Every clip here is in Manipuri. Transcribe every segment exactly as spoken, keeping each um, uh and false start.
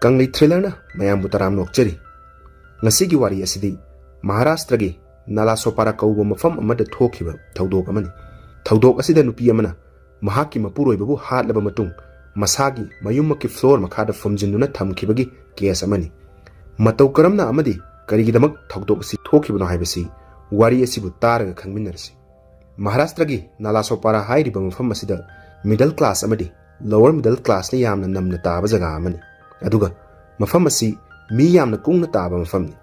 ꯀꯪꯂꯩ ꯊ꯭ꯔꯤꯂꯔꯅ ꯃꯌꯥꯝꯕꯨ ꯇꯔꯥꯝꯅ ꯑꯣꯛꯆꯔꯤ꯫ ꯉꯁꯤꯒꯤ ꯋꯥꯔꯤ ꯑꯁꯤꯗꯤ ꯃꯍꯥꯔꯥꯁꯇ꯭ꯔꯒꯤ ꯅꯥꯂꯥꯁꯣꯄꯥꯔꯥ ꯀꯧꯕ ꯃꯐꯝ ꯑꯃꯗ ꯊꯣꯛꯈꯤꯕ ꯊꯧꯗꯣꯛ ꯑꯃꯅꯤ꯫ ꯊꯧꯗꯣꯛ ꯑꯁꯤꯗ ꯅꯨꯄꯤ ꯑꯃꯅ ꯃꯍꯥꯛꯀꯤ ꯃꯄꯨꯔꯣꯏꯕꯕꯨ ꯍꯥꯠꯂꯕ ꯃꯇꯨꯡ ꯃꯁꯥꯒꯤ ꯃꯌꯨꯝꯃꯛꯀꯤ ꯐ꯭ꯂꯣꯔ ꯃꯈꯥꯗ ꯐꯨꯝꯖꯤꯟꯗꯨꯅ ꯊꯝꯈꯤꯕꯒꯤ ꯀꯦꯁ ꯑꯃꯅꯤ꯫ ꯃꯇꯧ ꯀꯔꯝꯅ ꯑꯃꯗꯤ ꯀꯔꯤꯒꯤꯗꯃꯛ ꯊꯧꯗꯣꯛ ꯑꯁꯤ ꯊꯣꯛꯈꯤꯕꯅꯣ ꯍꯥꯏꯕꯁꯤ ꯋꯥꯔꯤ ꯑꯁꯤꯕꯨ ꯇꯥꯔꯒ ꯈꯪꯃꯤꯟꯅꯔꯁꯤ꯫ ꯃꯍꯥꯔꯥꯁꯇ꯭ꯔꯒꯤ ꯅꯥꯂꯥꯁꯣꯄꯥꯔꯥ ꯍꯥꯏꯔꯤꯕ ꯃꯐꯝ ꯑꯁꯤꯗ ꯃꯤꯗꯜ ꯀ꯭ꯂꯥꯁ ꯑꯃꯗꯤ ꯂꯣꯋꯔ ꯃꯤꯗꯜ ꯀ꯭ꯂꯥꯁꯅ ꯌꯥꯝꯅ ꯅꯝꯅ ꯇꯥꯕ ꯖꯒꯥ ꯑꯃꯅꯤ꯫ ꯑꯗꯨꯒ ꯃꯐꯝ ꯑꯁꯤ ꯃꯤ ꯌꯥꯝꯅ ꯀꯨꯡꯅ ꯇꯥꯕ ꯃꯐꯝꯅꯤ꯫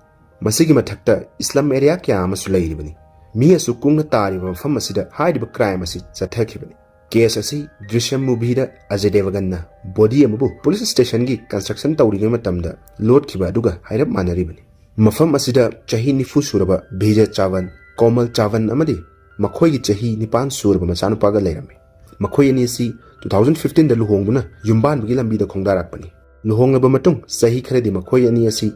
ꯃꯁꯤꯒꯤ ꯃꯊꯛꯇ ꯏꯁꯂꯝ ꯑꯦꯔꯤꯌꯥ ꯀꯌꯥ ꯑꯃꯁꯨ ꯂꯩꯔꯤꯕꯅꯤ꯫ ꯃꯤ ꯑꯁꯨꯛ ꯀꯨꯡꯅ ꯇꯥꯔꯤꯕ ꯃꯐꯝ ꯑꯁꯤꯗ ꯍꯥꯏꯔꯤꯕ ꯀ꯭ꯔꯥꯏꯝ ꯑꯁꯤ ꯆꯠꯊꯈꯤꯕꯅꯤ꯫ ꯀꯦꯁ ꯑꯁꯤ ꯗ꯭ꯔꯤꯁ꯭ꯌꯝ ꯃꯨꯚꯤꯗ ꯑꯖꯌ ꯗꯦꯕꯒꯟꯅ ꯕꯣꯗꯤ ꯑꯃꯕꯨ ꯄꯨꯂꯤꯁ ꯁ꯭ꯇꯦꯁꯟꯒꯤ ꯀꯟꯁꯇ꯭ꯔꯛꯁꯟ ꯇꯧꯔꯤꯉꯩ ꯃꯇꯝꯗ ꯂꯣꯠꯈꯤꯕ ꯑꯗꯨꯒ ꯍꯥꯏꯔꯞ ꯃꯥꯟꯅꯔꯤꯕꯅꯤ꯫ ꯃꯐꯝ ꯑꯁꯤꯗ ꯆꯍꯤ ꯅꯤꯐꯨ ꯁꯨꯔꯕ ꯚꯤꯖꯦ ꯆꯥꯋꯟ, ꯀꯣꯃꯜ ꯆꯥꯋꯟ ꯑꯃꯗꯤ ꯃꯈꯣꯏꯒꯤ ꯆꯍꯤ ꯅꯤꯄꯥꯟ ꯁꯨꯔꯕ ꯃꯆꯥꯅꯨꯄꯥꯒ ꯂꯩꯔꯝꯃꯤ꯫ ꯃꯈꯣꯏ ꯑꯅꯤ ꯑꯁꯤ two thousand fifteen ꯗ ꯂꯨꯍꯣꯡꯗꯨꯅ ꯌꯨꯝꯕꯥꯟꯕꯒꯤ ꯂꯝꯕꯤꯗ ꯈꯣꯡꯗꯥꯔꯛꯄꯅꯤ꯫ ꯂꯨꯍꯣꯡꯂꯕ ꯃꯇꯨꯡ ꯆꯍꯤ ꯈꯔꯗꯤ ꯃꯈꯣꯏ ꯑꯅꯤ ꯑꯁꯤ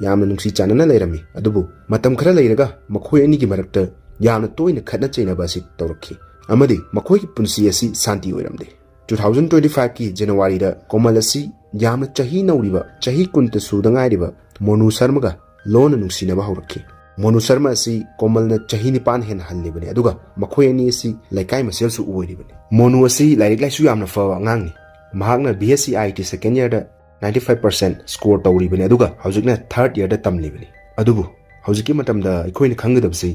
ꯌꯥꯝꯅ ꯅꯨꯡꯁꯤ ꯆꯥꯟꯅꯅ ꯂꯩꯔꯝꯃꯤ, ꯑꯗꯨꯕꯨ ꯃꯇꯝ ꯈꯔ ꯂꯩꯔꯒ ꯃꯈꯣꯏ ꯑꯅꯤꯒꯤ ꯃꯔꯛꯇ ꯌꯥꯝꯅ ꯇꯣꯏꯅ ꯈꯠꯅ ꯆꯩꯅꯕ ꯑꯁꯤ ꯇꯧꯔꯛꯈꯤ ꯑꯃꯗꯤ ꯃꯈꯣꯏꯒꯤ ꯄꯨꯟꯁꯤ ꯑꯁꯤ ꯁꯥꯟꯇꯤ ꯑꯣꯏꯔꯝꯗꯦ꯫ Two thousand twenty five ꯀꯤ ꯖꯅꯋꯥꯔꯤꯗ ꯀꯣꯃꯜ ꯑꯁꯤ ꯌꯥꯝꯅ ꯆꯍꯤ ꯅꯧꯔꯤꯕ, ꯆꯍꯤ ꯀꯨꯟꯇ ꯁꯨꯗ ꯉꯥꯏꯔꯤꯕ ꯃꯣꯅꯨ ꯁꯔꯃꯒ ꯂꯣꯟꯅ ꯅꯨꯡꯁꯤꯅꯕ ꯍꯧꯔꯛꯈꯤ꯫ ꯃꯣꯅꯨ ꯁꯔꯃ ꯑꯁꯤ ꯀꯣꯃꯜꯅ ꯆꯍꯤ ꯅꯤꯄꯥꯟ ꯍꯦꯟꯅ ꯍꯜꯂꯤꯕꯅꯤ, ꯑꯗꯨꯒ ꯃꯈꯣꯏ ꯑꯅꯤ ꯑꯁꯤ ꯂꯩꯀꯥꯏ ꯃꯁꯦꯜꯁꯨ ꯑꯣꯏꯔꯤꯕꯅꯤ꯫ ꯃꯣꯅꯨ ꯑꯁꯤ ꯂꯥꯏꯔꯤꯛ ꯂꯥꯏꯁꯨ ꯌꯥꯝꯅ ꯐꯕ ꯑꯉꯥꯡꯅꯤ꯫ ꯃꯍꯥꯛꯅ B S C I T second year the ninety five percent score ꯇꯧꯔꯤꯕꯅꯤ, ꯑꯗꯨꯒ ꯍꯧꯖꯤꯛꯅ third year ꯗ ꯇꯝꯂꯤꯕꯅꯤ꯫ ꯑꯗꯨꯕꯨ ꯍꯧꯖꯤꯛꯀꯤ ꯃꯇꯝꯗ ꯑꯩꯈꯣꯏꯅ ꯈꯪꯒꯗꯕꯁꯤ,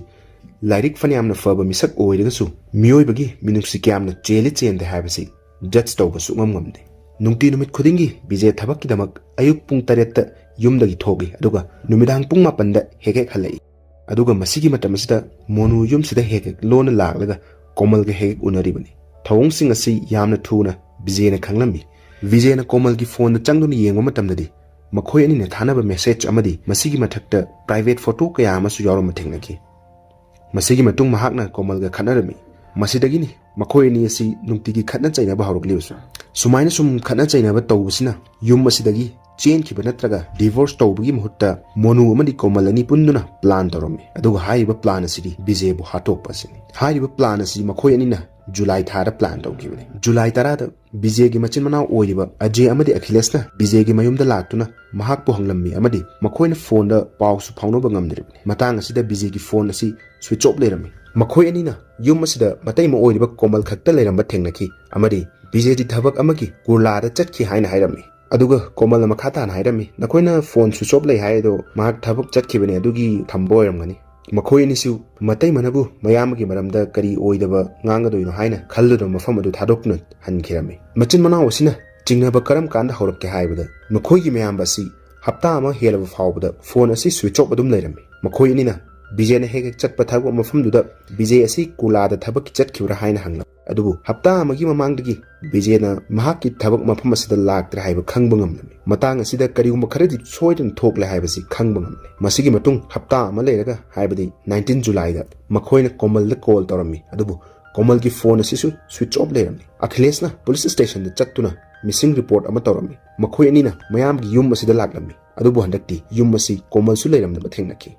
ꯂꯥꯏꯔꯤꯛ ꯐꯅꯌꯥꯝꯅ ꯐꯕ ꯃꯤꯁꯛ ꯑꯣꯏꯔꯒꯁꯨ ꯃꯤꯑꯣꯏꯕꯒꯤ ꯃꯤꯅꯨꯡꯁꯤ ꯀꯌꯥꯝꯅ ꯆꯦꯜꯂꯤ ꯆꯦꯟꯗꯦ ꯍꯥꯏꯕꯁꯤ ꯖꯖ ꯇꯧꯕ ꯁꯨꯛꯉꯝ ꯉꯝꯗꯦ꯫ ꯅꯨꯡꯇꯤ ꯅꯨꯃꯤꯠ ꯈꯨꯗꯤꯡꯒꯤ ꯕꯤꯖꯦ ꯊꯕꯛꯀꯤꯗꯃꯛ ꯑꯌꯨꯛ ꯄꯨꯡ ꯇꯔꯦꯠꯇ ꯌꯨꯝꯗꯒꯤ ꯊꯣꯛꯏ, ꯑꯗꯨꯒ ꯅꯨꯃꯤꯗꯥꯡ ꯄꯨꯡ ꯃꯥꯄꯟꯗ ꯍꯦꯛ ꯍꯦꯛ ꯍꯜꯂꯛꯏ꯫ ꯑꯗꯨꯒ ꯃꯁꯤꯒꯤ ꯃꯇꯝ ꯑꯁꯤꯗ ꯃꯣꯅꯨ ꯌꯨꯝꯁꯤꯗ ꯍꯦꯛ ꯍꯦꯛ ꯂꯣꯟꯅ ꯂꯥꯛꯂꯒ ꯀꯣꯃꯜꯒ ꯍꯦꯛ ꯍꯦꯛ ꯎꯅꯔꯤꯕꯅꯤ꯫ ꯊꯧꯑꯣꯡꯁꯤꯡ ꯑꯁꯤ ꯌꯥꯝꯅ ꯊꯨꯅ ꯕꯤꯖꯦꯅ ꯈꯪꯂꯝꯃꯤ꯫ ꯕꯤꯖꯦꯅ ꯀꯣꯃꯜꯒꯤ ꯐꯣꯟꯗ ꯆꯪꯗꯨꯅ ꯌꯦꯡꯕ ꯃꯇꯝꯗꯗꯤ ꯃꯈꯣꯏ ꯑꯅꯤꯅ ꯊꯥꯅꯕ ꯃꯦꯁꯦꯖ ꯑꯃꯗꯤ ꯃꯁꯤꯒꯤ ꯃꯊꯛꯇ ꯄ꯭ꯔꯥꯏꯚꯦꯠ ꯐꯣꯇꯣ ꯀꯌꯥ ꯑꯃꯁꯨ ꯌꯥꯎꯔꯝꯕ ꯊꯦꯡꯅꯈꯤ꯫ ꯃꯁꯤꯒꯤ ꯃꯇꯨꯡ ꯃꯍꯥꯛꯅ ꯀꯣꯃꯜꯒ ꯈꯠꯅꯔꯝꯃꯤ꯫ ꯃꯁꯤꯗꯒꯤꯅꯤ ꯃꯈꯣꯏ ꯑꯅꯤ ꯑꯁꯤ ꯅꯨꯡꯇꯤꯒꯤ ꯈꯠꯅ ꯆꯩꯅꯕ ꯍꯧꯔꯛꯂꯤꯕꯁꯨ꯫ ꯁꯨꯃꯥꯏꯅ ꯁꯨꯝ ꯈꯠꯅ ꯆꯩꯅꯕ ꯇꯧꯕꯁꯤꯅ ꯌꯨꯝ ꯑꯁꯤꯗꯒꯤ ꯆꯦꯟꯈꯤꯕ ꯅꯠꯇ꯭ꯔꯒ ꯗꯤꯚꯣꯔꯁ ꯇꯧꯕꯒꯤ ꯃꯍꯨꯠꯇ ꯃꯣꯅꯨ ꯑꯃꯗꯤ ꯀꯣꯃꯜ ꯑꯅꯤ ꯄꯨꯟꯗꯨꯅ ꯄ꯭ꯂꯥꯟ ꯇꯧꯔꯝꯃꯤ꯫ ꯑꯗꯨꯒ ꯍꯥꯏꯔꯤꯕ ꯄ꯭ꯂꯥꯟ ꯑꯁꯤꯗꯤ ꯕꯤꯖꯦꯕꯨ ꯍꯥꯠꯇꯣꯛꯄ ꯑꯁꯤꯅꯤ꯫ ꯍꯥꯏꯔꯤꯕ ꯄ꯭ꯂꯥꯟ ꯑꯁꯤ ꯃꯈꯣꯏ ꯑꯅꯤꯅ ꯖꯨꯂꯥꯏ ꯊꯥꯗ ꯄ꯭ꯂꯥꯟ ꯇꯧꯈꯤꯕꯅꯤ꯫ ꯖꯨꯂꯥꯏ ꯇꯔꯥꯗ ꯕꯤꯖꯦꯒꯤ ꯃꯆꯤꯟ ꯃꯅꯥꯎ ꯑꯣꯏꯔꯤꯕ ꯑꯖꯦ ꯑꯃꯗꯤ ꯑꯈꯤꯂꯦꯁꯅ ꯕꯤꯖꯦꯒꯤ ꯃꯌꯨꯝꯗ ꯂꯥꯛꯇꯨꯅ ꯃꯍꯥꯛꯄꯨ ꯍꯪꯂꯝꯃꯤ ꯑꯃꯗꯤ ꯃꯈꯣꯏꯅ ꯐꯣꯟꯗ ꯄꯥꯎꯁꯨ ꯐꯥꯎꯅꯕ ꯉꯝꯗ꯭ꯔꯤꯕꯅꯤ꯫ ꯃꯇꯥꯡ ꯑꯁꯤꯗ ꯕꯤꯖꯦꯒꯤ ꯐꯣꯟ ꯑꯁꯤ ꯁ꯭ꯋꯤꯆ ꯑꯣꯐ ꯂꯩꯔꯝꯃꯤ꯫ ꯃꯈꯣꯏ ꯑꯅꯤꯅ ꯌꯨꯝ ꯑꯁꯤꯗ ꯃꯇꯩꯃ ꯑꯣꯏꯔꯤꯕ ꯀꯣꯃꯜ ꯈꯛꯇ ꯂꯩꯔꯝꯕ ꯊꯦꯡꯅꯈꯤ ꯑꯃꯗꯤ ꯕꯤꯖꯦꯗꯤ ꯊꯕꯛ ꯑꯃꯒꯤ ꯀꯨꯔꯂꯥꯗ ꯆꯠꯈꯤ ꯍꯥꯏꯅ ꯍꯥꯏꯔꯝꯃꯤ꯫ ꯑꯗꯨꯒ ꯀꯣꯃꯜꯅ ꯃꯈꯥ ꯇꯥꯅ ꯍꯥꯏꯔꯝꯃꯤ, "ꯅꯈꯣꯏꯅ ꯐꯣꯟ ꯁ꯭ꯋꯤꯆ ꯑꯣꯐ ꯂꯩ ꯍꯥꯏ, ꯑꯗꯣ ꯃꯍꯥꯛ ꯊꯕꯛ ꯆꯠꯈꯤꯕꯅꯤ, ꯑꯗꯨꯒꯤ ꯊꯝꯕ ꯑꯣꯏꯔꯝꯒꯅꯤ"꯫ ꯃꯈꯣꯏ ꯑꯅꯤꯁꯨ ꯃꯇꯩꯃꯅꯕꯨ ꯃꯌꯥꯝꯕꯒꯤ ꯃꯔꯝꯗ ꯀꯔꯤ ꯑꯣꯏꯗꯕ ꯉꯥꯡꯒꯗꯣꯏꯅꯣ ꯍꯥꯏꯅ ꯈꯜꯂꯗꯨꯅ ꯃꯐꯝ ꯑꯗꯨ ꯊꯥꯗꯣꯛꯇꯨꯅ ꯍꯟꯈꯤꯔꯝꯃꯤ꯫ ꯃꯆꯤꯟ ꯃꯅꯥꯎ ꯑꯁꯤꯅ ꯆꯤꯡꯅꯕ ꯀꯔꯝ ꯀꯥꯟꯗ ꯍꯧꯔꯛꯀꯦ ꯍꯥꯏꯕꯗ, ꯃꯈꯣꯏꯒꯤ ꯃꯌꯥꯝꯕ ꯑꯁꯤ ꯍꯞꯇꯥ ꯑꯃ ꯍꯦꯜꯂꯕ ꯐꯥꯎꯕꯗ ꯐꯣꯟ ꯑꯁꯤ ꯁ꯭ꯋꯤꯆ ꯑꯣꯐ ꯑꯗꯨꯝ ꯂꯩꯔꯝꯃꯤ꯫ ꯃꯈꯣꯏ ꯑꯅꯤꯅ ꯕꯤꯖꯦꯅ ꯍꯦꯛ ꯍꯦꯛ ꯆꯠꯄ ꯊꯕꯛ ꯃꯐꯝꯗꯨꯗ ꯕꯤꯖꯦ ꯑꯁꯤ ꯀꯨꯔꯂꯥꯗ ꯊꯕꯛꯀꯤ ꯆꯠꯈꯤꯕ꯭ꯔꯥ ꯍꯥꯏꯅ ꯍꯪꯂꯝꯃꯤ꯫ ꯑꯗꯨꯕꯨ ꯍꯞꯇꯥ ꯑꯃꯒꯤ ꯃꯃꯥꯡꯗꯒꯤ ꯕꯤꯖꯦꯅ ꯃꯍꯥꯛꯀꯤ ꯊꯕꯛ ꯃꯐꯝ ꯑꯁꯤꯗ ꯂꯥꯛꯇ꯭ꯔꯦ ꯍꯥꯏꯕ ꯈꯪꯕ ꯉꯝꯂꯝꯃꯤ꯫ ꯃꯇꯥꯡ ꯑꯁꯤꯗ ꯀꯔꯤꯒꯨꯝꯕ ꯈꯔꯗꯤ ꯁꯣꯏꯗꯅ ꯊꯣꯛꯂꯦ ꯍꯥꯏꯕꯁꯤ ꯈꯪꯕ ꯉꯝꯂꯦ꯫ ꯃꯁꯤꯒꯤ ꯃꯇꯨꯡ ꯍꯞꯇꯥ ꯑꯃ ꯂꯩꯔꯒ, ꯍꯥꯏꯕꯗꯤ ꯅꯥꯏꯟꯇꯤꯟ ꯖꯨꯂꯥꯏꯗ, ꯃꯈꯣꯏꯅ ꯀꯣꯃꯜꯗ ꯀꯣꯜ ꯇꯧꯔꯝꯃꯤ, ꯑꯗꯨꯕꯨ ꯀꯣꯃꯜꯒꯤ ꯐꯣꯟ ꯑꯁꯤꯁꯨ ꯁ꯭ꯋꯤꯆ ꯑꯣꯐ ꯂꯩꯔꯝꯃꯤ꯫ ꯑꯈꯤꯂꯦꯁꯅ ꯄꯨꯂꯤꯁ ꯁ꯭ꯇꯦꯁꯟꯗ ꯆꯠꯇꯨꯅ ꯃꯤꯁꯤꯡ ꯔꯤꯄꯣꯔꯠ ꯑꯃ ꯇꯧꯔꯝꯃꯤ꯫ ꯃꯈꯣꯏ ꯑꯅꯤꯅ ꯃꯌꯥꯝꯒꯤ ꯌꯨꯝ ꯑꯁꯤꯗ ꯂꯥꯛꯂꯝꯃꯤ, ꯑꯗꯨꯕꯨ ꯍꯟꯗꯛꯇꯤ ꯌꯨꯝ ꯑꯁꯤ ꯀꯣꯃꯜꯁꯨ ꯂꯩꯔꯝꯗꯕ ꯊꯦꯡꯅꯈꯤ꯫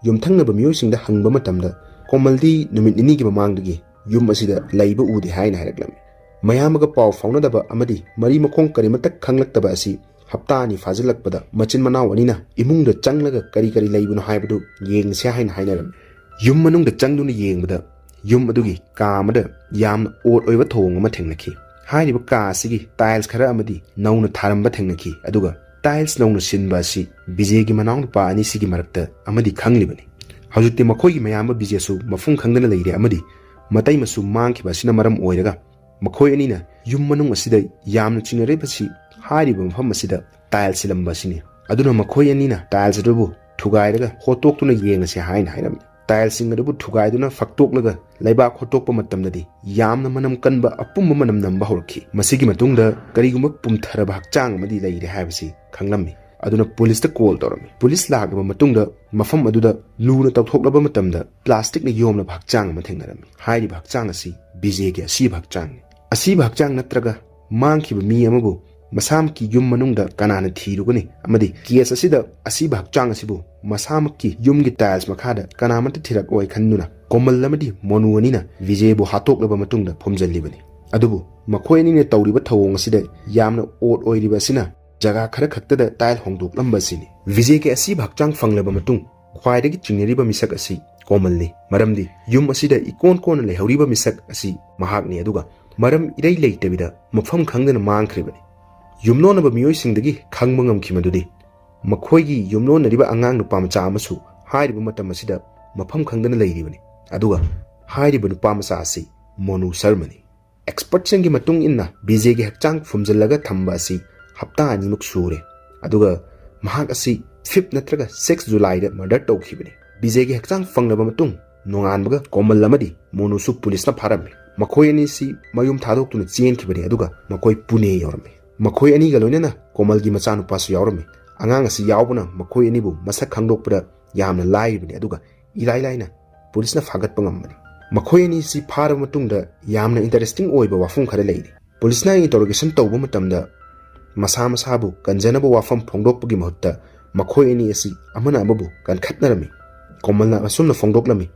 ꯌꯨꯝꯊꯪꯅꯕ ꯃꯤꯑꯣꯏꯁꯤꯡꯗ ꯍꯪꯕ ꯃꯇꯝꯗ, ꯀꯣꯃꯜꯗꯤ ꯅꯨꯃꯤꯠ ꯅꯤꯅꯤꯒꯤ ꯃꯃꯥꯡꯗꯒꯤ ꯌꯨꯝ ꯑꯁꯤꯗ ꯂꯩꯕ ꯎꯗꯦ ꯍꯥꯏꯅ ꯍꯥꯏꯔꯛꯂꯝꯃꯤ꯫ ꯃꯌꯥꯝꯕꯒ ꯄꯥꯎ ꯐꯥꯎꯅꯗꯕ ꯑꯃꯗꯤ ꯃꯔꯤ ꯃꯈꯣꯡ ꯀꯔꯤꯃꯠꯇ ꯈꯪꯂꯛꯇꯕ ꯑꯁꯤ ꯍꯞꯇꯥ ꯑꯅꯤ ꯐꯥꯖꯤꯜꯂꯛꯄꯗ ꯃꯆꯤꯟ ꯃꯅꯥꯎ ꯑꯅꯤꯅ ꯏꯃꯨꯡꯗ ꯆꯪꯂꯒ ꯀꯔꯤ ꯀꯔꯤ ꯂꯩꯕꯅꯣ ꯍꯥꯏꯕꯗꯨ ꯌꯦꯡꯁꯦ ꯍꯥꯏꯅ ꯍꯥꯏꯅꯔꯝꯃꯤ꯫ ꯌꯨꯝ ꯃꯅꯨꯡꯗ ꯆꯪꯗꯨꯅ ꯌꯦꯡꯕꯗ, ꯌꯨꯝ ꯑꯗꯨꯒꯤ ꯀꯥ ꯑꯃꯗ ꯌꯥꯝꯅ ꯑꯣꯠ ꯑꯣꯏꯕ ꯊꯧꯑꯣꯡ ꯑꯃ ꯊꯦꯡꯅꯈꯤ꯫ ꯍꯥꯏꯔꯤꯕ ꯀꯥ ꯑꯁꯤꯒꯤ ꯇꯥꯏꯜꯁ ꯈꯔ ꯑꯃꯗꯤ ꯅꯧꯅ ꯊꯥꯔꯝꯕ ꯊꯦꯡꯅꯈꯤ, ꯑꯗꯨꯒ ꯇꯥꯏꯜꯁ ꯅꯧꯅ ꯁꯤꯟꯕ ꯑꯁꯤ ꯕꯤꯖꯦꯒꯤ ꯃꯅꯥꯎꯅꯨꯄꯥ ꯑꯅꯤꯁꯤꯒꯤ ꯃꯔꯛꯇ ꯑꯃꯗꯤ ꯈꯪꯂꯤꯕꯅꯤ꯫ ꯍꯧꯖꯤꯛꯇꯤ ꯃꯈꯣꯏꯒꯤ ꯃꯌꯥꯝꯕ ꯕꯤꯖꯦꯁꯨ ꯃꯐꯝ ꯈꯪꯗꯅ ꯂꯩꯔꯦ ꯑꯃꯗꯤ ꯃꯇꯩꯃꯁꯨ ꯃꯥꯡꯈꯤꯕ ꯑꯁꯤꯅ ꯃꯔꯝ ꯑꯣꯏꯔꯒ ꯃꯈꯣꯏ ꯑꯅꯤꯅ ꯌꯨꯝ ꯃꯅꯨꯡ ꯑꯁꯤꯗ ꯌꯥꯝꯅ ꯆꯤꯡꯅꯔꯤꯕꯁꯤ ꯍꯥꯏꯔꯤꯕ ꯃꯐꯝ ꯑꯁꯤꯗ ꯇꯥꯏꯜꯁ ꯁꯤꯜꯂꯝꯕ ꯑꯁꯤꯅꯤ꯫ ꯑꯗꯨꯅ ꯃꯈꯣꯏ ꯑꯅꯤꯅ ꯇꯥꯏꯜꯁ ꯑꯗꯨꯕꯨ ꯊꯨꯒꯥꯏꯔꯒ ꯍꯣꯠꯇꯣꯛꯇꯨꯅ ꯌꯦꯡꯉꯁꯤ ꯍꯥꯏꯅ ꯍꯥꯏꯔꯝꯃꯤ꯫ ꯇꯥꯏꯜꯁꯤꯡ ꯑꯗꯨꯕꯨ ꯊꯨꯒꯥꯏꯗꯨꯅ ꯐꯛꯇꯣꯛꯂꯒ ꯂꯩꯕꯥꯛ ꯍꯣꯠꯇꯣꯛꯄ ꯃꯇꯝꯗꯗꯤ ꯌꯥꯝꯅ ꯃꯅꯝ ꯀꯟꯕ ꯑꯄꯨꯝꯕ ꯃꯅꯝ ꯅꯝꯕ ꯍꯧꯔꯛꯈꯤ꯫ ꯃꯁꯤꯒꯤ ꯃꯇꯨꯡꯗ ꯀꯔꯤꯒꯨꯝꯕ ꯄꯨꯝꯊꯔꯕ ꯍꯛꯆꯥꯡ ꯑꯃꯗꯤ ꯂꯩꯔꯦ ꯍꯥꯏꯕꯁꯤ ꯈꯪꯂꯝꯃꯤ꯫ ꯑꯗꯨꯅ ꯄꯨꯂꯤꯁꯇ ꯀꯣꯜ ꯇꯧꯔꯝꯃꯤ꯫ ꯄꯨꯂꯤꯁ ꯂꯥꯛꯂꯕ ꯃꯇꯨꯡꯗ ꯃꯐꯝ ꯑꯗꯨꯗ ꯂꯨꯅ ꯇꯧꯊꯣꯛꯂꯕ ꯃꯇꯝꯗ ꯄ꯭ꯂꯥꯁꯇꯤꯛꯅ ꯌꯣꯝꯂꯕ ꯍꯛꯆꯥꯡ ꯑꯃ ꯊꯦꯡꯅꯔꯝꯃꯤ꯫ ꯍꯥꯏꯔꯤꯕ ꯍꯛꯆꯥꯡ ꯑꯁꯤ ꯕꯤꯖꯦꯒꯤ ꯑꯁꯤꯕ ꯍꯛꯆꯥꯡꯅꯤ꯫ ꯑꯁꯤꯕ ꯍꯛꯆꯥꯡ ꯅꯠꯇ꯭ꯔꯒ ꯃꯥꯡꯈꯤꯕ ꯃꯤ ꯑꯃꯕꯨ ꯃꯁꯥꯃꯛꯀꯤ ꯌꯨꯝ ꯃꯅꯨꯡꯗ ꯀꯅꯥꯅ ꯊꯤꯔꯨꯒꯅꯤ? ꯑꯃꯗꯤ ꯀꯦꯁ ꯑꯁꯤꯗ ꯑꯁꯤꯕ ꯍꯛꯆꯥꯡ ꯑꯁꯤꯕꯨ ꯃꯁꯥꯃꯛꯀꯤ ꯌꯨꯝꯒꯤ ꯇꯥꯏꯜꯁ ꯃꯈꯥꯗ ꯀꯅꯥꯃꯠꯇ ꯊꯤꯔꯛꯂꯣꯏ ꯈꯟꯗꯨꯅ ꯀꯣꯃꯜ ꯑꯃꯗꯤ ꯃꯣꯅꯨ ꯑꯅꯤꯅ ꯕꯤꯖꯦꯕꯨ ꯍꯥꯠꯇꯣꯛꯂꯕ ꯃꯇꯨꯡꯗ ꯐꯨꯝꯖꯤꯜꯂꯤꯕꯅꯤ꯫ ꯑꯗꯨꯕꯨ ꯃꯈꯣꯏ ꯑꯅꯤꯅ ꯇꯧꯔꯤꯕ ꯊꯧꯑꯣꯡ ꯑꯁꯤꯗ ꯌꯥꯝꯅ odd ꯑꯣꯏꯔꯤꯕ ꯑꯁꯤꯅ ꯖꯒꯥ ꯈꯔ ꯈꯛꯇꯗ tile ꯍꯣꯡꯗꯣꯛꯂꯝꯕ ꯑꯁꯤꯅꯤ꯫ ꯕꯤꯖꯦꯒꯤ ꯑꯁꯤꯕ ꯍꯛꯆꯥꯡ ꯐꯪꯂꯕ ꯃꯇꯨꯡ ꯈ꯭ꯋꯥꯏꯗꯒꯤ ꯆꯤꯡꯅꯔꯤꯕ ꯃꯤꯁꯛ ꯑꯁꯤ ꯀꯣꯃꯜꯅꯤ꯫ ꯃꯔꯝꯗꯤ ꯌꯨꯝ ꯑꯁꯤꯗ ꯏꯀꯣꯟ ꯀꯣꯟꯅ ꯂꯩꯍꯧꯔꯤꯕ ꯃꯤꯁꯛ ꯑꯁꯤ ꯃꯍꯥꯛꯅꯤ, ꯑꯗꯨꯒ ꯃꯔꯝ ꯏꯔꯩ ꯂꯩꯇꯕꯤꯗ ꯃꯐꯝ ꯈꯪꯗꯅ ꯃꯥꯡꯈ꯭ꯔꯤꯕꯅꯤ꯫ ꯌꯨꯝꯂꯣꯟꯅꯕ ꯃꯤꯑꯣꯏꯁꯤꯡꯗꯒꯤ ꯈꯪꯕ ꯉꯝꯈꯤ ꯃꯗꯨꯗꯤ ꯃꯈꯣꯏꯒꯤ ꯌꯨꯝꯂꯣꯟꯅꯔꯤꯕ ꯑꯉꯥꯡ ꯅꯨꯄꯥ ꯃꯆꯥ ꯑꯃꯁꯨ ꯍꯥꯏꯔꯤꯕ ꯃꯇꯝ ꯑꯁꯤꯗ ꯃꯐꯝ ꯈꯪꯗꯅ ꯂꯩꯔꯤꯕꯅꯤ, ꯑꯗꯨꯒ ꯍꯥꯏꯔꯤꯕ ꯅꯨꯄꯥ ꯃꯆꯥ ꯑꯁꯤ ꯃꯣꯅꯨ ꯁꯔꯃꯅꯤ꯫ Expertꯁꯤꯡꯒꯤ ꯃꯇꯨꯡ ꯏꯟꯅ ꯕꯤꯖꯦꯒꯤ ꯍꯛꯆꯥꯡ ꯐꯨꯝꯖꯤꯜꯂꯒ ꯊꯝꯕ ꯑꯁꯤ ꯍꯞꯇꯥ ꯑꯅꯤꯃꯨꯛ ꯁꯨꯔꯦ, ꯑꯗꯨꯒ ꯃꯍꯥꯛ ꯑꯁꯤ fifth ꯅꯠꯇ꯭ꯔꯒ sixth Julyꯗ murder ꯇꯧꯈꯤꯕꯅꯤ꯫ ꯕꯤꯖꯦꯒꯤ ꯍꯛꯆꯥꯡ ꯐꯪꯂꯕ ꯃꯇꯨꯡ ꯅꯣꯡꯉꯥꯟꯕꯒ ꯀꯣꯃꯜ ꯑꯃꯗꯤ ꯃꯣꯅꯨꯁꯨ ꯄꯨꯂꯤꯁꯅ ꯐꯥꯔꯝꯃꯤ꯫ ꯃꯈꯣꯏ ꯑꯅꯤꯁꯤ ꯃꯌꯨꯝ ꯊꯥꯗꯣꯛꯇꯨꯅ ꯆꯦꯟꯈꯤꯕꯅꯤ, ꯑꯗꯨꯒ ꯃꯈꯣꯏ ꯄꯨꯅꯦ ꯌꯧꯔꯝꯃꯤ꯫ ꯃꯈꯣꯏ ꯑꯅꯤꯒ ꯂꯣꯏꯅꯅ ꯀꯣꯃꯜꯒꯤ ꯃꯆꯥꯅꯨꯄꯥꯁꯨ ꯌꯥꯎꯔꯝꯃꯤ꯫ ꯑꯉꯥꯡ ꯑꯁꯤ ꯌꯥꯎꯕꯅ ꯃꯈꯣꯏ ꯑꯅꯤꯕꯨ ꯃꯁꯛ ꯈꯪꯗꯣꯛꯄꯗ ꯌꯥꯝꯅ ꯂꯥꯏꯔꯤꯕꯅꯤ, ꯑꯗꯨꯒ ꯏꯔꯥꯏ ꯂꯥꯏꯅ ꯄꯨꯂꯤꯁꯅ ꯐꯥꯒꯠꯄ ꯉꯝꯕꯅꯤ꯫ ꯃꯈꯣꯏ ꯑꯅꯤꯁꯤ ꯐꯥꯔꯕ ꯃꯇꯨꯡꯗ ꯌꯥꯝꯅ interesting ꯑꯣꯏꯕ ꯋꯥꯐꯝ ꯈꯔ ꯂꯩꯔꯤ꯫ ꯄꯨꯂꯤꯁꯅ interrogation ꯇꯧꯕ ꯃꯇꯝꯗ ꯃꯁꯥ ꯃꯁꯥꯕꯨ ꯀꯟꯖꯅꯕ ꯋꯥꯐꯝ ꯐꯣꯡꯗꯣꯛꯄꯒꯤ ꯃꯍꯨꯠꯇ ꯃꯈꯣꯏ ꯑꯅꯤ ꯑꯁꯤ ꯑꯃꯅ ꯑꯃꯕꯨ ꯀꯟꯈꯠꯅꯔꯝꯃꯤ꯫ ꯀꯣꯃꯜꯅ ꯑꯁꯨꯝꯅ ꯐꯣꯡꯗꯣꯛꯂꯝꯃꯤ,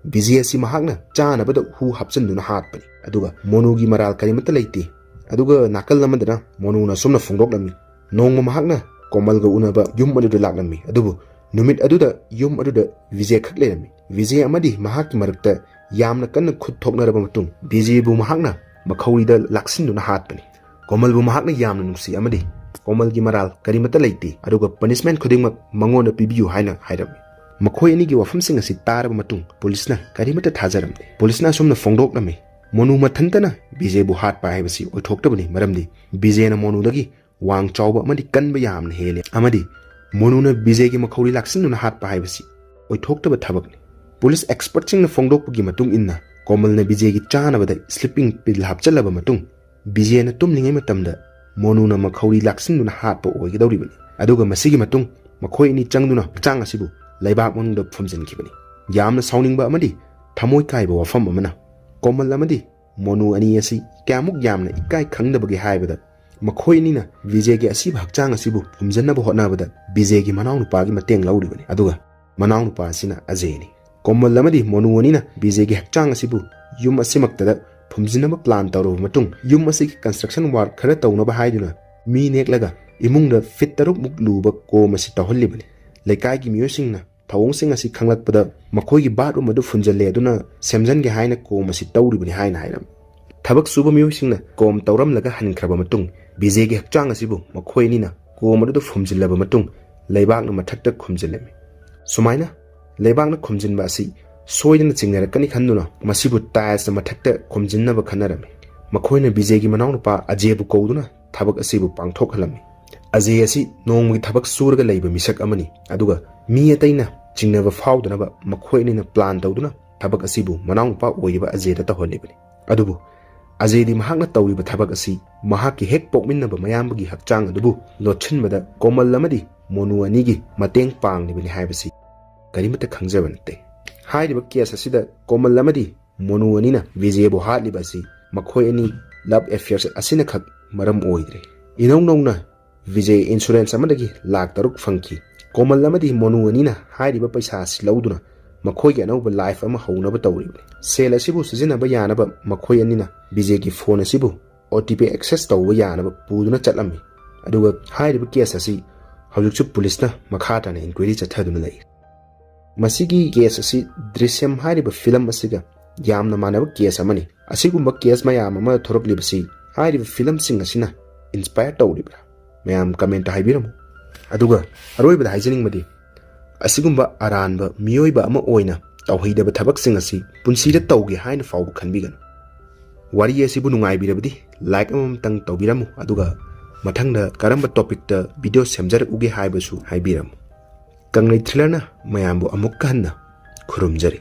"ꯕꯤꯖꯦ ꯑꯁꯤ ꯃꯍꯥꯛꯅ ꯆꯥꯅꯕꯗ ꯍꯨ ꯍꯥꯞꯆꯤꯟꯗꯨꯅ ꯍꯥꯠꯄꯅꯤ, ꯑꯗꯨꯒ ꯃꯣꯅꯨꯒꯤ ꯃꯔꯥꯜ ꯀꯔꯤꯃꯠꯇ ꯂꯩꯇꯦ"꯫ ꯑꯗꯨꯒ ꯅꯥꯀꯜ ꯑꯃꯗꯅ ꯃꯣꯅꯨꯅ ꯑꯁꯨꯝꯅ ꯐꯣꯡꯗꯣꯛꯂꯝꯃꯤ, "ꯅꯣꯡꯃ ꯃꯍꯥꯛꯅ ꯀꯣꯃꯜꯒ ꯎꯅꯕ ꯌꯨꯝ ꯑꯗꯨꯗ ꯂꯥꯛꯂꯝꯃꯤ, ꯑꯗꯨꯕꯨ ꯅꯨꯃꯤꯠ ꯑꯗꯨꯗ ꯌꯨꯝ ꯑꯗꯨꯗ ꯕꯤꯖꯦ ꯈꯛ ꯂꯩꯔꯝꯃꯤ꯫ ꯕꯤꯖꯦ ꯑꯃꯗꯤ ꯃꯍꯥꯛꯀꯤ ꯃꯔꯛꯇ ꯌꯥꯝꯅ ꯀꯟꯅ ꯈꯨꯠ ꯊꯣꯛꯅꯔꯕ ꯃꯇꯨꯡ ꯕꯤꯖꯦꯕꯨ ꯃꯍꯥꯛꯅ ꯃꯈꯧꯔꯤꯗ ꯂꯥꯛꯁꯤꯟꯗꯨꯅ ꯍꯥꯠꯄꯅꯤ꯫ ꯀꯣꯃꯜꯕꯨ ꯃꯍꯥꯛꯅ ꯌꯥꯝꯅ ꯅꯨꯡꯁꯤ ꯑꯃꯗꯤ ꯀꯣꯃꯜꯒꯤ ꯃꯔꯥꯜ ꯀꯔꯤꯃꯠꯇ ꯂꯩꯇꯦ, ꯑꯗꯨꯒ punishment ꯈꯨꯗꯤꯡꯃꯛ ꯃꯉꯣꯟꯗ ꯄꯤꯕꯤꯌꯨ" ꯍꯥꯏꯅ ꯍꯥꯏꯔꯝꯃꯤ꯫ ꯃꯈꯣꯏ ꯑꯅꯤꯒꯤ ꯋꯥꯐꯝꯁꯤꯡ ꯑꯁꯤ ꯇꯥꯔꯕ ꯃꯇꯨꯡ ꯄꯨꯂꯤꯁꯅ ꯀꯔꯤꯃꯠꯇ ꯊꯥꯖꯔꯝꯗꯦ꯫ ꯄꯨꯂꯤꯁꯅ ꯑꯁꯨꯝꯅ ꯐꯣꯡꯗꯣꯛꯂꯝꯃꯤ, "ꯃꯣꯅꯨ ꯃꯊꯟꯇꯅ ꯕꯤꯖꯦꯕꯨ ꯍꯥꯠꯄ ꯍꯥꯏꯕꯁꯤ ꯑꯣꯏꯊꯣꯛꯇꯕꯅꯤ, ꯃꯔꯝꯗꯤ ꯕꯤꯖꯦꯅ ꯃꯣꯅꯨꯗꯒꯤ ꯋꯥꯡ ꯆꯥꯎꯕ ꯑꯃꯗꯤ ꯀꯟꯕ ꯌꯥꯝꯅ ꯍꯦꯜꯂꯤ, ꯑꯃꯗꯤ ꯃꯣꯅꯨꯅ ꯕꯤꯖꯦꯒꯤ ꯃꯈꯧꯔꯤ ꯂꯥꯛꯁꯤꯟꯗꯨꯅ ꯍꯥꯠꯄ ꯍꯥꯏꯕꯁꯤ ꯑꯣꯏꯊꯣꯛꯇꯕ ꯊꯕꯛꯅꯤ"꯫ ꯄꯨꯂꯤꯁ expertꯁꯤꯡꯅ ꯐꯣꯡꯗꯣꯛꯄꯒꯤ ꯃꯇꯨꯡ ꯏꯟꯅ ꯀꯣꯃꯜꯅ ꯕꯤꯖꯦꯒꯤ ꯆꯥꯅꯕꯗ sleeping pill ꯍꯥꯞꯆꯜꯂꯕ ꯃꯇꯨꯡ ꯕꯤꯖꯦꯅ ꯇꯨꯝꯂꯤꯉꯩ ꯃꯇꯝꯗ ꯃꯣꯅꯨꯅ ꯃꯈꯧꯔꯤ ꯂꯥꯛꯁꯤꯟꯗꯨꯅ ꯍꯥꯠꯄ ꯑꯣꯏꯒꯗꯧꯔꯤꯕꯅꯤ꯫ ꯑꯗꯨꯒ ꯃꯁꯤꯒꯤ ꯃꯇꯨꯡ ꯃꯈꯣꯏ ꯑꯅꯤ ꯆꯪꯗꯨꯅ ꯍꯛꯆꯥꯡ ꯑꯁꯤꯕꯨ ꯂꯩꯕꯥꯛ ꯃꯅꯨꯡꯗ ꯐꯨꯝꯖꯤꯟꯈꯤꯕꯅꯤ꯫ ꯌꯥꯝꯅ ꯁꯥꯎꯅꯤꯡꯕ ꯑꯃꯗꯤ ꯊꯃꯣꯏ ꯀꯥꯏꯕ ꯋꯥꯐꯝ ꯑꯃꯅ, ꯀꯣꯃꯜ ꯑꯃꯗꯤ ꯃꯣꯅꯨ ꯑꯅꯤ ꯑꯁꯤ ꯀꯌꯥꯃꯨꯛ ꯌꯥꯝꯅ ꯏꯀꯥꯏ ꯈꯪꯗꯕꯒꯦ ꯍꯥꯏꯕꯗ, ꯃꯈꯣꯏ ꯑꯅꯤꯅ ꯕꯤꯖꯦꯒꯤ ꯑꯁꯤꯕ ꯍꯛꯆꯥꯡ ꯑꯁꯤꯕꯨ ꯐꯨꯝꯖꯤꯟꯅꯕ ꯍꯣꯠꯅꯕꯗ ꯕꯤꯖꯦꯒꯤ ꯃꯅꯥꯎꯅꯨꯄꯥꯒꯤ ꯃꯇꯦꯡ ꯂꯧꯔꯤꯕꯅꯤ, ꯑꯗꯨꯒ ꯃꯅꯥꯎꯅꯨꯄꯥ ꯑꯁꯤꯅ ꯑꯖꯦꯅꯤ꯫ ꯀꯣꯃꯜ ꯑꯃꯗꯤ ꯃꯣꯅꯨ ꯑꯅꯤꯅ ꯕꯤꯖꯦꯒꯤ ꯍꯛꯆꯥꯡ ꯑꯁꯤꯕꯨ ꯌꯨꯝ ꯑꯁꯤꯃꯛꯇꯗ ꯐꯨꯝꯖꯤꯟꯅꯕ ꯄ꯭ꯂꯥꯟ ꯇꯧꯔꯕ ꯃꯇꯨꯡ ꯌꯨꯝ ꯑꯁꯤꯒꯤ ꯀꯟꯁꯇ꯭ꯔꯛꯁꯟ ꯋꯥꯔꯛ ꯈꯔ ꯇꯧꯅꯕ ꯍꯥꯏꯗꯨꯅ ꯃꯤ ꯅꯦꯛꯂꯒ ꯏꯃꯨꯡꯗ ꯐꯤꯠ ꯇꯔꯨꯛꯃꯨꯛ ꯂꯨꯕ ꯀꯣꯝ ꯑꯁꯤ ꯇꯧꯍꯜꯂꯤꯕꯅꯤ꯫ ꯂꯩꯀꯥꯏꯒꯤ ꯃꯤꯑꯣꯏꯁꯤꯡꯅ ꯊꯧꯑꯣꯡꯁꯤꯡ ꯑꯁꯤ ꯈꯪꯂꯛꯄꯗ ꯃꯈꯣꯏꯒꯤ ꯕꯥꯠꯔꯨꯝ ꯑꯗꯨ ꯐꯨꯟꯖꯜꯂꯦ ꯑꯗꯨꯅ ꯁꯦꯝꯖꯟꯒꯦ ꯍꯥꯏꯅ ꯀꯣꯝ ꯑꯁꯤ ꯇꯧꯔꯤꯕꯅꯤ ꯍꯥꯏꯅ ꯍꯥꯏꯔꯝꯃꯤ꯫ ꯊꯕꯛ ꯁꯨꯕ ꯃꯤꯑꯣꯏꯁꯤꯡꯅ ꯀꯣꯝ ꯇꯧꯔꯝꯂꯒ ꯍꯟꯈ꯭ꯔꯕ ꯃꯇꯨꯡ ꯕꯤꯖꯦꯒꯤ ꯍꯛꯆꯥꯡ ꯑꯁꯤꯕꯨ ꯃꯈꯣꯏ ꯑꯅꯤꯅ ꯀꯣꯝ ꯑꯗꯨꯗ ꯐꯨꯝꯖꯤꯜꯂꯕ ꯃꯇꯨꯡ ꯂꯩꯕꯥꯛꯅ ꯃꯊꯛꯇ ꯈꯨꯝꯖꯤꯜꯂꯝꯃꯤ꯫ ꯁꯨꯃꯥꯏꯅ ꯂꯩꯕꯥꯛꯅ ꯈꯨꯝꯖꯤꯟꯕ ꯑꯁꯤ ꯁꯣꯏꯗꯅ ꯆꯤꯡꯅꯔꯛꯀꯅꯤ ꯈꯟꯗꯨꯅ ꯃꯁꯤꯕꯨ ꯇꯥꯏꯜꯁꯅ ꯃꯊꯛꯇ ꯈꯨꯝꯖꯤꯟꯅꯕ ꯈꯟꯅꯔꯝꯃꯤ꯫ ꯃꯈꯣꯏꯅ ꯕꯤꯖꯦꯒꯤ ꯃꯅꯥꯎꯅꯨꯄꯥ ꯑꯖꯦꯕꯨ ꯀꯧꯗꯨꯅ ꯊꯕꯛ ꯑꯁꯤꯕꯨ ꯄꯥꯡꯊꯣꯛꯍꯜꯂꯝꯃꯤ꯫ ꯑꯖꯦ ꯑꯁꯤ ꯅꯣꯡꯃꯒꯤ ꯊꯕꯛ ꯁꯨꯔꯒ ꯂꯩꯕ ꯃꯤꯁꯛ ꯑꯃꯅꯤ, ꯑꯗꯨꯒ ꯃꯤ ꯑꯇꯩꯅ ꯆꯤꯡꯅꯕ ꯐꯥꯎꯗꯅꯕ ꯃꯈꯣꯏ ꯑꯅꯤꯅ ꯄ꯭ꯂꯥꯟ ꯇꯧꯗꯨꯅ ꯊꯕꯛ ꯑꯁꯤꯕꯨ ꯃꯅꯥꯎꯅꯨꯄꯥ ꯑꯣꯏꯔꯤꯕ ꯑꯖꯦꯗ ꯇꯧꯍꯜꯂꯤꯕꯅꯤ꯫ ꯑꯗꯨꯕꯨ ꯑꯖꯦꯗꯤ ꯃꯍꯥꯛꯅ ꯇꯧꯔꯤꯕ ꯊꯕꯛ ꯑꯁꯤ ꯃꯍꯥꯛꯀꯤ ꯍꯦꯛ ꯄꯣꯛꯃꯤꯟꯅꯕ ꯃꯌꯥꯝꯕꯒꯤ ꯍꯛꯆꯥꯡ ꯑꯗꯨꯕꯨ ꯂꯣꯠꯁꯤꯟꯕꯗ ꯀꯣꯃꯜ ꯑꯃꯗꯤ ꯃꯣꯅꯨ ꯑꯅꯤꯒꯤ ꯃꯇꯦꯡ ꯄꯥꯡꯂꯤꯕꯅꯤ ꯍꯥꯏꯕꯁꯤ ꯀꯔꯤꯃꯠꯇ ꯈꯪꯖꯕ ꯅꯠꯇꯦ꯫ ꯍꯥꯏꯔꯤꯕ ꯀꯦꯁ ꯑꯁꯤꯗ ꯀꯣꯃꯜ ꯑꯃꯗꯤ ꯃꯣꯅꯨ ꯑꯅꯤꯅ ꯕꯤꯖꯦꯕꯨ ꯍꯥꯠꯂꯤꯕ ꯑꯁꯤ ꯃꯈꯣꯏ ꯑꯅꯤ ꯂꯞ ꯑꯦꯐꯤꯌꯔ ꯑꯁꯤꯅꯈꯛ ꯃꯔꯝ ꯑꯣꯏꯗ꯭ꯔꯦ꯫ ꯏꯅꯧ ꯅꯧꯅ ꯕꯤꯖꯦ ꯏꯟꯁꯨꯔꯦꯟꯁ ꯑꯃꯗꯒꯤ ꯂꯥꯈ ꯇꯔꯨꯛ ꯐꯪꯈꯤ꯫ ꯀꯣꯃꯜ ꯑꯃꯗꯤ ꯃꯣꯅꯨ ꯑꯅꯤꯅ ꯍꯥꯏꯔꯤꯕ ꯄꯩꯁꯥ ꯑꯁꯤ ꯂꯧꯗꯨꯅ ꯃꯈꯣꯏꯒꯤ ꯑꯅꯧꯕ ꯂꯥꯏꯐ ꯑꯃ ꯍꯧꯅꯕ ꯇꯧꯔꯤꯕꯅꯤ꯫ ꯁꯦꯜ ꯑꯁꯤꯕꯨ ꯁꯤꯖꯤꯟꯅꯕ ꯌꯥꯅꯕ ꯃꯈꯣꯏ ꯑꯅꯤꯅ ꯕꯤꯖꯦꯒꯤ ꯐꯣꯟ ꯑꯁꯤꯕꯨ ꯑꯣ ꯇꯤ ꯄꯤ ꯑꯦꯛꯁꯦꯁ ꯇꯧꯕ ꯌꯥꯅꯕ ꯄꯨꯗꯨꯅ ꯆꯠꯂꯝꯃꯤ꯫ ꯑꯗꯨꯒ ꯍꯥꯏꯔꯤꯕ ꯀꯦꯁ ꯑꯁꯤ ꯍꯧꯖꯤꯛꯁꯨ ꯄꯨꯂꯤꯁꯅ ꯃꯈꯥ ꯇꯥꯅ ꯏꯟꯀ꯭ꯋꯥꯏꯔꯤ ꯆꯠꯊꯗꯨꯅ ꯂꯩ꯫ ꯃꯁꯤꯒꯤ ꯀꯦꯁ ꯑꯁꯤ ꯗ꯭ꯔꯤꯁ꯭ꯌꯝ ꯍꯥꯏꯔꯤꯕ ꯐꯤꯂꯝ ꯑꯁꯤꯒ ꯌꯥꯝꯅ ꯃꯥꯟꯅꯕ ꯀꯦꯁ ꯑꯃꯅꯤ꯫ ꯑꯁꯤꯒꯨꯝꯕ ꯀꯦꯁ ꯃꯌꯥꯝ ꯑꯃ ꯊꯣꯔꯛꯂꯤꯕꯁꯤ ꯍꯥꯏꯔꯤꯕ ꯐꯤꯂꯝꯁꯤꯡ ꯑꯁꯤꯅ ꯏꯟꯁꯄꯥꯌꯔ ꯇꯧꯔꯤꯕ꯭ꯔꯥ? ꯃꯌꯥꯝ ꯀꯃꯦꯟꯇ ꯍꯥꯏꯕꯤꯔꯝꯃꯨ꯫ ꯑꯗꯨꯒ ꯑꯔꯣꯏꯕꯗ ꯍꯥꯏꯖꯅꯤꯡꯕꯗꯤ, ꯑꯁꯤꯒꯨꯝꯕ ꯑꯔꯥꯟꯕ ꯃꯤꯑꯣꯏꯕ ꯑꯃ ꯑꯣꯏꯅ ꯇꯧꯍꯩꯗꯕ ꯊꯕꯛꯁꯤꯡ ꯑꯁꯤ ꯄꯨꯟꯁꯤꯗ ꯇꯧꯒꯦ ꯍꯥꯏꯅ ꯐꯥꯎꯕ ꯈꯟꯕꯤꯒꯅꯨ꯫ ꯋꯥꯔꯤ ꯑꯁꯤꯕꯨ ꯅꯨꯡꯉꯥꯏꯕꯤꯔꯕꯗꯤ ꯂꯥꯏꯛ ꯑꯃꯃꯝꯇꯪ ꯇꯧꯕꯤꯔꯝꯃꯨ, ꯑꯗꯨꯒ ꯃꯊꯪꯗ ꯀꯔꯝꯕ ꯇꯣꯄꯤꯛꯇ ꯚꯤꯗꯤꯑꯣ ꯁꯦꯝꯖꯔꯛꯎꯒꯦ ꯍꯥꯏꯕꯁꯨ ꯍꯥꯏꯕꯤꯔꯝꯃꯨ꯫ ꯀꯪꯂꯩ ꯊ꯭ꯔꯤꯂꯔꯅ ꯃꯌꯥꯝꯕꯨ ꯑꯃꯨꯛꯀ ꯍꯟꯅ ꯈꯨꯔꯨꯝꯖꯔꯤ꯫